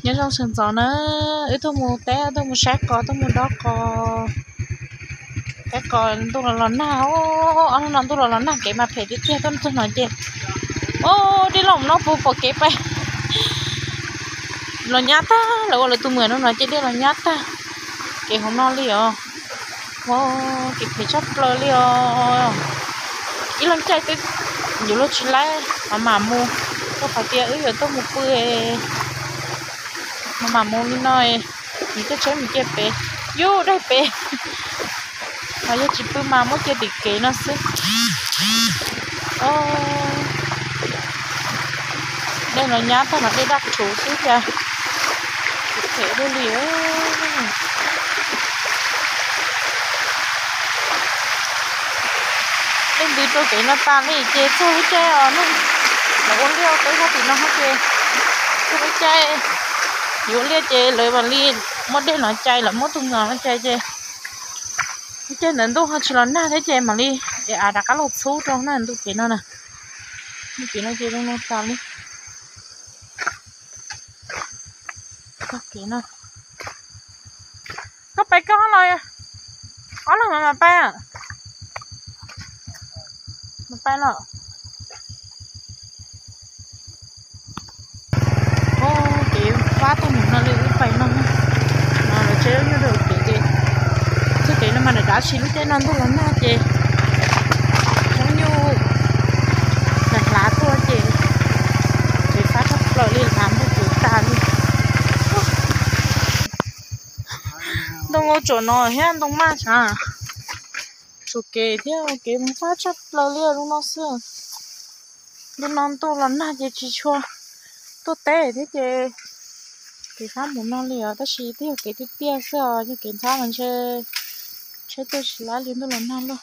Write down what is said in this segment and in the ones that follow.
Nyob zoo sawv ntxov na, wb tuaj mus teb, tuaj mus saib qos, tuaj mus dob qos. Teb qos ntuj los los nag, ob hnub no ntuj los los nag, kev mas phem tiag tiag. Tuaj txog no ces, o, dej los no puv pom kev pais los nyab tag, lawv ua lawv tus muam no no ces dej los nyab tag kev hauv no li os. Ua kev phem tshaj plaws li os. Ib leeg caij twb yuav luag tsis laib, mam mam mus, rau qhov tias wb yuav tuaj mus pw, mam mam mus li no, nws coj tsheb mus cia pem, yus daig pem. Ho yog tsis pw mas muab cia tim kev no xwb. Dej no nyab tag, no dej daj rhuv xwb cas phem dua li. Dej ntws rau kev no tas li ces txog lub caij os, neeg lawv ua liaj ua teb sab tim no ces txog lub caij yuav ua liaj ces lawv mam li muab dej no cais, lawv muab tus no cais ces lub caij ntawd ntuj ho tsis los nag thiab ces mam li es av rov qab los txhub rau na, ntuj kev no na. Ntuj kev no ces zoo no tas li. Txog kev no, koj pais koj los, ob leeg mas mam pais, mam pais los. Kev fab tuaj mus no li wb pais no, no lawv tsheb nyuj rau kev ces, txoj kev no mas dav dav tsis, lub caij no ntuj los nag ces tsheb nyuj hlav hlav tuaj ces kev fab tshaj plaws li, hlav ntuj kev tas li. Ntoo ua tsuam no thiab ntoo maj tsav, tsuam kev thiab, kev fab tshaj plaws li lub no xwb. Lub no ntuj los nag ces tsis tshua tuaj teb thiab ces kev fab mus no li os, tab sis twb yog kev tiaj tiaj xwb os, yog kev ntxhab mas ntshe tsheb tuaj tsis laib li, ntuj los nag lawm.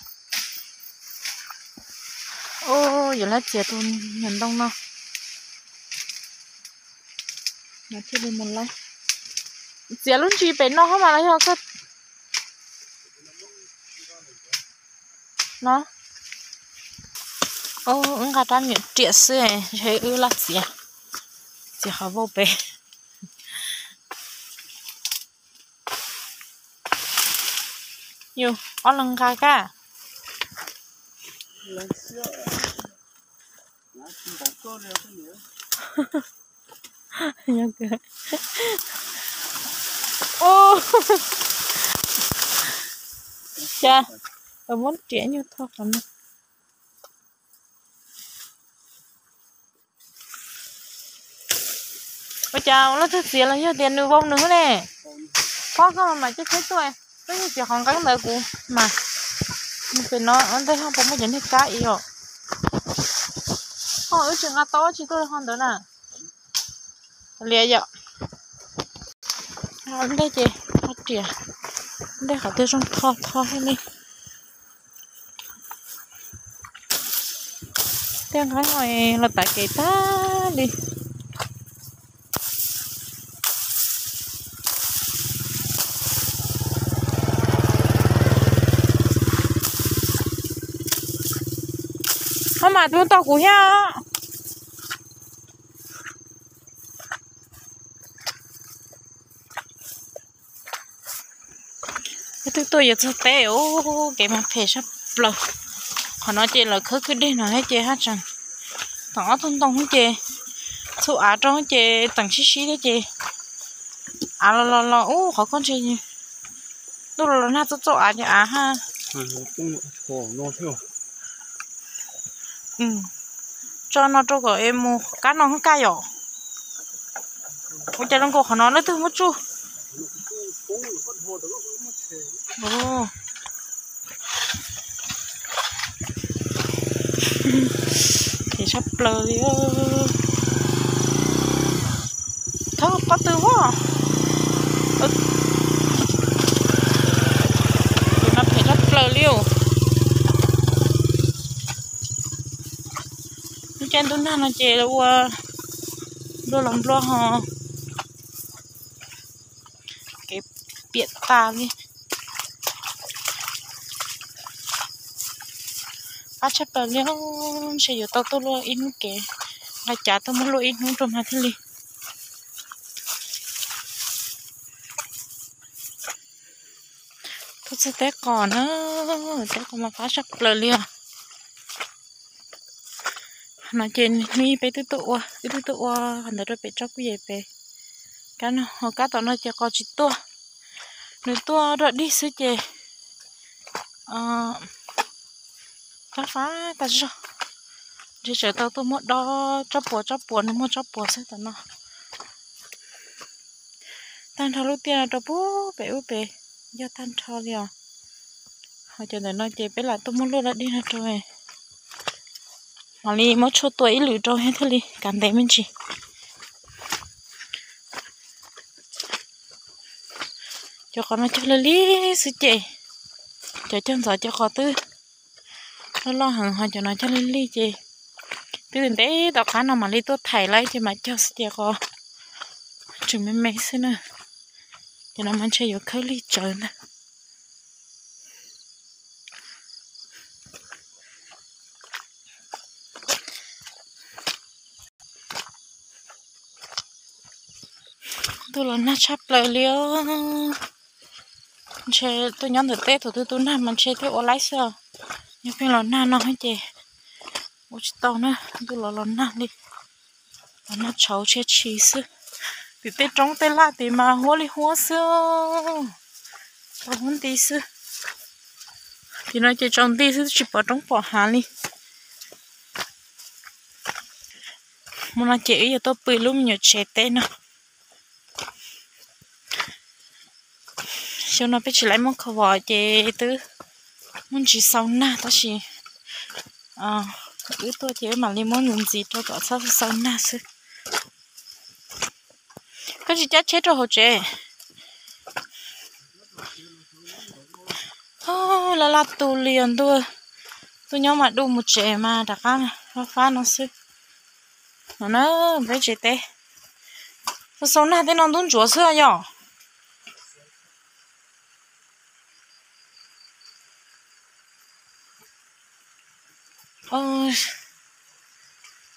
Ub, yuav laib txiav tus niag ntoo no, thiaj li mus laib. Txiav lub ntsis pem no hos mas los yog koj no. Wb nqa rab me nyuam riam xwb, ntshe wb laj txiav, txiav qhov vauj pem. Yus ob leeg nqa kab. Cas muab riam nyuag tho qhov no. Ua cas ua leej twg txiav los yog tias nws vau nws ne? Pob koj mas coj tsheb tuaj, koj yeej txiav qhov nqeeb ntawd kuv mas. Pem no ua ntej ho puas muaj cov niag kab ib yom? Ho wb tsis nqa tau tsis tuaj ho ntawd na. Liam yom. Ntej ces ho riam, ntej qhov twg zoo tho tho thiab li. Tej nqeeb no los taiv kev tag li. Ho mas tus tau kuv thiab. Twb tuaj yuav txog teb, ub, kev mas phem sab plaws. Qhov no ces lawv khawb kwj deg no thiab ces haj tseem, thaum ob tug ntoo ces txhub av rau ces teem sib sib thiab ces av los los los, ub, qhov koj ntshe ntuj los los nag txoj txoj av ces av ha. Tso no rau kom es mus kab no hub kaj yom. Ua cas zoo nkaus qhov no leej twg muab tsuj. Phem sab plaws li. Thov pob tw as. Phem sab plaws li. Lub caij ntuj nag no ces ua nplua los nplua ho kev piam tas li. Qab tshaj plaws li, ntshe yuav tau tuaj luaj ib hnub kev, nqa cav tuaj muab luaj ib hnub rau mas thiaj li. Tuaj txog teb qos na, teb qos mas fab tshaj plaws li os. No ces hnub ib peb twb tuaj ua, wb twb tuaj ua ntawd rau pem tsob kuj yem pem. Kab no, hauv kab tom no ces qos tsis tuaj, nws tuaj dog dig xwb ces fab fab tas zog. Ntshe tseem tau tuaj muab dob tsob puas tsob puas, nws muaj tsob puas xwb tom no. Tag nrho lub tiaj no rau pub pem ub pem yog tag nrho li os. Ho cov ntawm no ces peb lam tuaj muab luaj dog dig no rau, mam li muab tshuaj tua ib lwm rau thiaj li kav ntev me ntsis. Cov qos no cog lig lig xwb ces, cov cog ntxov cov qos twb loj loj heev, ho cov no cog lig lig ces twb ntev tom qab no mam li tuaj thaim lawm ces mam cog xwb ces qos tseem me me xwb na. Ces no mas ntshe yuav khawb lig tsawv ntag. Ntuj los nag tshaj plaws li os. Ntshe tuaj nyob ntawm teb thaum twg tu nag mas ntshe thiaj ua laib xwb os. Yog pheej los nag no ces ua tsis tau na, ntuj los los nag li. Los nag tshauv tshia tshis xwb. Tim tej roob tej laj tid mas huab li huab xwb, tau huab nti xwb. Tim no ces tsaus nti xwb tsis pom roob pom hav li. Hmo no ces wb yuav tuaj pw lub me nyuam tsev teb no. Xyoo no peb tsis laib muab kho vos ces twb muaj ntsis xau nag tab sis wb tuaj ces wb mam li muab ntxiv ntxiv rau kom txhob xau nag xwb. Koj tsis cab tsheb rau hauv tsev? Laj laj tu li os ntuj. Tuaj nyob mas du mus tsev mas rov qab fab fab no xwb. No na, peb tsev teb xau xau nag tej no ntub ntsuav xwb yom.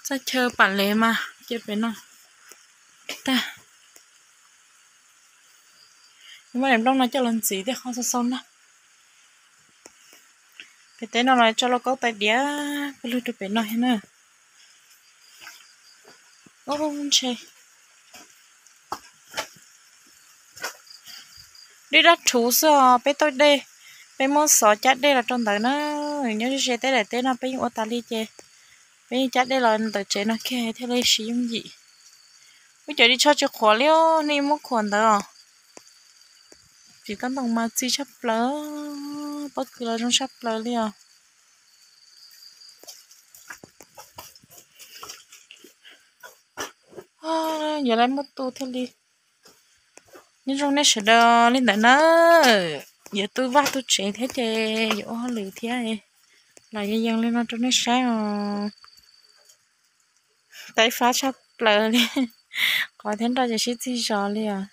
Txoj chaw pam lev mas cia pem no tag. Muab daim nplooj no coj los ntxiv tej qhov xau xau nag. Pem teb no los tso lauj kaub tais diav pawg lug rau pem no thiab na. Ub, ntshe dej dab rhuv xwb os, peb tauj dej, peb muab xov cab dej los rau ntawd na. Nyob ze teb daim teb no peb yeej ua tas li ces peb yeej cab dej los ntawm tsev no kiag thiaj li siv yooj yim. Ub, cov ris tsho tsis qhuav li, nej muab qhuav ntawd os. Txiv kab ntoo mas txi tshaj plaws, pob kws los zoo tshaj plaws li os. Yuav lawv muab tu thiaj li. Nyob zoo nej sawv daws li ntawd na, yuav tu vaj tu tsev thiab ces yuav ua hauj lwm thiab, los yees yees li no rau nej saib os. Tab fab tshaj plaws li, qhov thiab nroj ces sib txig zos li os.